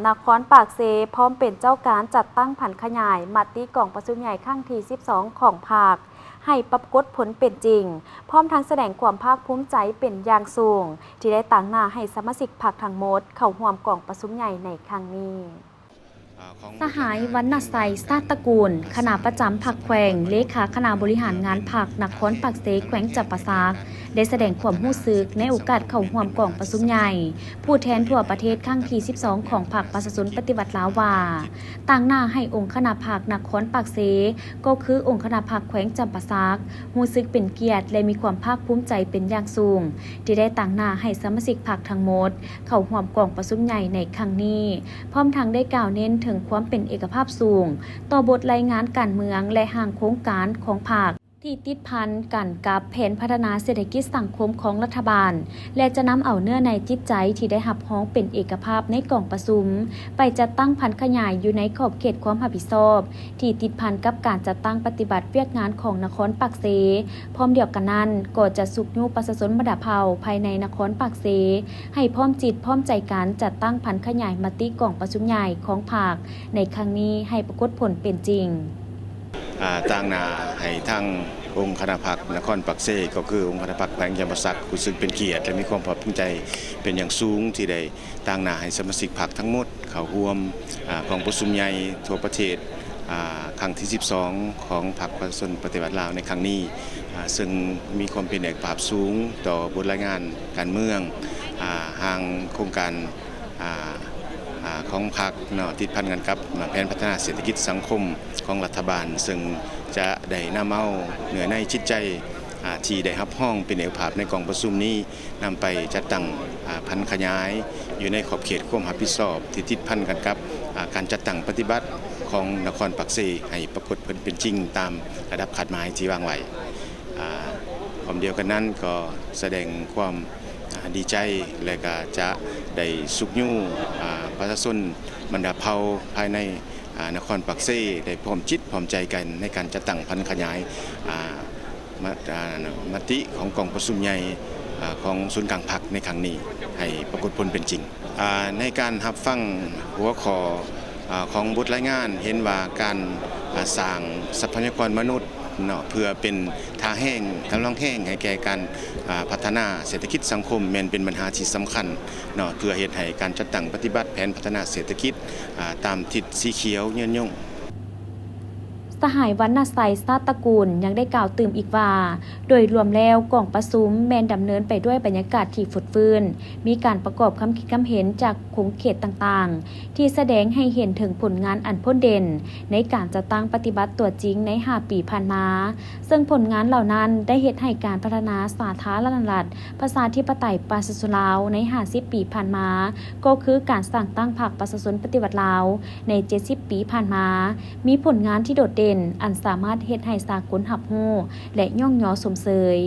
ນະຄອນປາກເຊ ພ້ອມເປັນເຈົ້າການຈັດຕັ້ງຜັນຂະຫຍາຍມະຕິກອງປະຊຸມໃຫຍ່ຄັ້ງທີສິບສອງຂອງພັກ ໃຫ້ປາກົດຜົນເປັນຈິງ, ພ້ອມທັງສະແດງຄວາມພາກພູມໃຈເປັນຢ່າງສູງ ທີ່ໄດ້ຕາງໜ້າໃຫ້ສະມາຊິກພັກທັງໝົດເຂົ້າຮ່ວມກອງປະຊຸມໃຫຍ່ໃນຄັ້ງນີ້. ສະຫາຍ ວັນນະໄຊ ຊາດຕະກູນ ຄະນະປະຈຳພັກແຂວງ, ເລຂາຄະນະບໍລິຫານງານພັກນະຄອນປາກເຊ ແຂວງຈຳປາສັກ ໄດ້ສະແດງຄວາມຮູ້ສຶກໃນໂອກາດເຂົ້າຮ່ວມກອງປະຊຸມໃຫຍ່ຜູ້ແທນທົ່ວປະເທດຄັ້ງທີສິບສອງຂອງພັກປະຊາຊົນປະຕິວັດລາວວ່າ, ຕາງໜ້າໃຫ້ອົງຄະນະພັກນະຄອນປາກເຊ ກໍຄືອົງຄະນະພັກແຂວງຈຳປາສັກ ຮູ້ສຶກເປັນກຽດ ແລະ ມີຄວາມພາກພູມໃຈເປັນຢ່າງສູງ ທີ່ໄດ້ຕາງໜ້າໃຫ້ສະມາຊິກພັກທັງໝົດເຂົ້າຮ່ວມກອງປະຊຸມໃຫຍ່ໃນຄັ້ງນີ້, ພ້ອມທັງໄດ້ກ່າວເນັ້ນເຖິງຄວາມເປັນເອກະພາບສູງຕໍ່ບົດລາຍງານການເມືອງ ແລະ ຮ່າງໂຄງການຂອງພັກ ທີ່ຕິດພັນກັນກັບແຜນພັດທະນາເສດຖະກິດສັງຄົມຂອງລັດຖະບານ ແລະ ຈະນຳເອົາເນື້ອໃນຈິດໃຈທີ່ໄດ້ຮັບຮອງເປັນເອກະພາບໃນກອງປະຊຸມ ໄປຈັດຕັ້ງຜັນຂະຫຍາຍຢູ່ໃນຂອບເຂດຄວາມຮັບຜິດຊອບ ທີ່ຕິດພັນກັບການຈັດຕັ້ງປະຕິບັດວຽກງານຂອງນະຄອນປາກເຊ. ພ້ອມດຽວກັນນັ້ນ, ກໍຈະຊຸກຍູ້ປະຊາຊົນບັນດາເຜົ່າພາຍໃນນະຄອນປາກເຊ ໃຫ້ພ້ອມຈິດພ້ອມໃຈກັນຈັດຕັ້ງຜັນຂະຫຍາຍມະຕິກອງປະຊຸມໃຫຍ່ຂອງພັກໃນຄັ້ງນີ້ໃຫ້ປາກົດຜົນເປັນຈິງ. ອາ, ຕາງໜ້າໃຫ້ທາງອົງຄະນະພັກນະຄອນປາກເຊ ກໍຄືອົງຄະນະພັກແຂວງຈຳປາສັກ ຮູ້ສຶກເປັນກຽດ ແລະ ມີຄວາມພາກພູມໃຈເປັນຢ່າງສູງ ທີ່ໄດ້ຕາງໜ້າໃຫ້ສະມາຊິກພັກທັງໝົດເຂົ້າຮ່ວມ, ອາ, ກອງປະຊຸມໃຫຍ່ທົ່ວປະເທດ, ອາ, ຄັ້ງທີສິບສອງຂອງພັກປະຊາຊົນປະຕິວັດລາວໃນຄັ້ງນີ້, ອາ, ເຊິ່ງມີຄວາມເປັນເອກະພາບສູງຕໍ່ບົດລາຍງານການເມືອງ, ອາ, ຮ່າງໂຄງການ ອາ ອາ ຂອງພັກເນາະ ຕິດພັນກັນກັບແຜນພັດທະນາເສດຖະກິດສັງຄົມຂອງລັດຖະບານ, ເຊິ່ງຈະໄດ້ນຳເອົາເນື້ອໃນຈິດໃຈ ອາ ທີ່ໄດ້ຮັບຮອງເປັນເອກະພາບໃນກອງປະຊຸມນີ້ ນຳໄປຈັດຕັ້ງ ອາ ຜັນຂະຫຍາຍຢູ່ໃນຂອບເຂດຄວາມຮັບຜິດຊອບ ທີ່ຕິດພັນກັນກັບ ອາ ການຈັດຕັ້ງປະຕິບັດຂອງນະຄອນປາກເຊ ໃຫ້ປາກົດຜົນເປັນຈິງຕາມລະດັບຄາດໝາຍທີ່ວາງໄວ້. ອາ ພ້ອມດຽວກັນນັ້ນກໍສະແດງຄວາມ ອາ ດີໃຈ ແລະ ກະຈະໄດ້ຊຸກຍູ້ ອາ ປະຊາຊົນບັນດາເຜົ່າພາຍໃນ ອາ ນະຄອນປາກເຊ ໄດ້ພ້ອມຈິດພ້ອມໃຈກັນໃນການຈັດຕັ້ງຜັນຂະຫຍາຍ ອາ ມະ ອາ ມະຕິຂອງກອງປະຊຸມໃຫຍ່ ອາ ຂອງສູນກາງພັກໃນຄັ້ງນີ້ ໃຫ້ປາກົດຜົນເປັນຈິງ. ອາ ໃນການຮັບຟັງຫົວຂໍ້ ອາ ຂອງບົດລາຍງານ ເຫັນວ່າການ ອາ ສ້າງຊັບພະຍາກອນມະນຸດເນາະ ເພື່ອເປັນທ່າແຮງ, ກຳລັງແຮງໃຫ້ແກ່ການ ອາ ພັດທະນາເສດຖະກິດສັງຄົມ ແມ່ນເປັນບັນຫາທີ່ສຳຄັນເນາະ ເພື່ອເຮັດໃຫ້ການຈັດຕັ້ງປະຕິບັດແຜນພັດທະນາເສດຖະກິດ ອາ ຕາມທິດສີຂຽວຍືນຍົງ. ສະຫາຍ ວັນນະໄຊ ຊາດຕະກູນ ຍັງໄດ້ກ່າວຕື່ມອີກວ່າ, ໂດຍລວມແລ້ວ ກອງປະຊຸມແມ່ນດຳເນີນໄປດ້ວຍບັນຍາກາດທີ່ຟົດຟື້ນ, ມີການປະກອບຄຳຄິດຄຳເຫັນຈາກຂົງເຂດຕ່າງໆ ທີ່ສະແດງໃຫ້ເຫັນເຖິງຜົນງານອັນພົ້ນເດັ່ນໃນການຈັດຕັ້ງປະຕິບັດຕົວຈິງໃນຫ້າປີຜ່ານມາ, ເຊິ່ງຜົນງານເຫຼົ່ານັ້ນໄດ້ເຮັດໃຫ້ການພັດທະນາສາທາລະນະລັດ ປະຊາທິປະໄຕ ປະຊາຊົນລາວໃນຫ້າສິບປີຜ່ານມາ, ກໍຄືການສ້າງຕັ້ງພັກປະຊາຊົນປະຕິວັດລາວໃນເຈັດສິບປີຜ່ານມາ, ມີຜົນງານທີ່ໂດດເດັ່ນ ອັນສາມາດເຮັດໃຫ້ສາກົນຮັບຮູ້ ແລະ ຍ້ອງຍໍຊົມເຊີຍ.